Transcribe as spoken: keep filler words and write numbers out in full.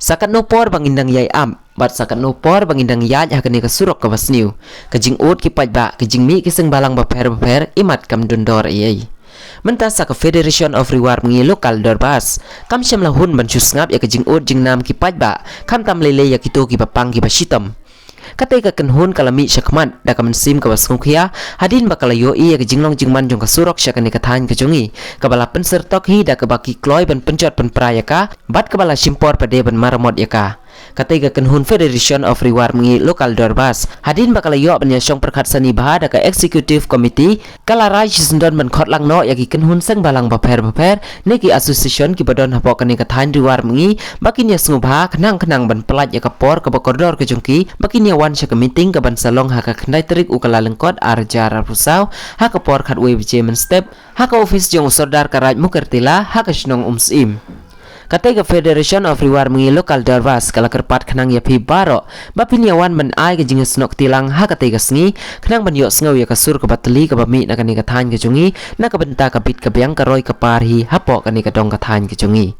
Sa katno por ba ngin dang ïai ap bad sa katno por ba ngin dang ïaid ha kane ka surok kaba sniew, ka jingud ki paidbah, ka jingmih ki seng balang bapher bapher, imat kam don dor ei ei. Mynta sa ka Federation of Ri War Bngi Local Dorbar kam shym la hun ban shu sngap ïa ka jingud jingnam ki paidbah, khamtam lei lei ïa kito kiba pang kiba shitom. Katei ka kynhun ka la mih shakhmat da ka mynsiem kaba sngewkhia hadien ba ka la ïohi ïa ka jinglong jingman jong ka surok sha kane ka thaiñ ka jong ngi, kaba la pynsyrtok hi da kaba ki kloi ban pynjot pynpra ïa ka, bad kaba la shim por pat de ban maramot ïa ka. Katei ka kynhun Federation of Ri War Bngi Local Dorbar, hadien ba ka la ïoh ban ïashong pyrkhat sani bha da ka Executive Committee, ka la rai shisyndon ban khot lang noh ïa ki kynhun seng balang bapher bapher ne ki association kiba don hapoh kane ka thaiñ Ri War Bngi ba kin ïasngewbha khnang khnang ban pyllait ïa ka por kaba kordor ka jong ki ba kin ïawan sha ka meeting kaban sa long ha ka khyndai tarik u Kyllalyngkot ar hajar arphew saw, ha ka por khatwei baje mynstep, ha ka ophis jong u Sordar ka Raid Mukertila ha ka shnong Umsyiem. Katei ka Federation of Ri War Bngi Local Dorbar ka la kyrpad khnang ïa phi baroh ba phin ïawan ban ai ka jingïasnoh kti lang ha katei ka sngi, khnang ban ïohsngew ïa ka sur kaba tylli kaba mih na kane ka thaiñ ka jong ngi, na ka bynta ka bit ka biang, ka roi ka par hi hapoh kane ka dong ka thaiñ ka jong ngi.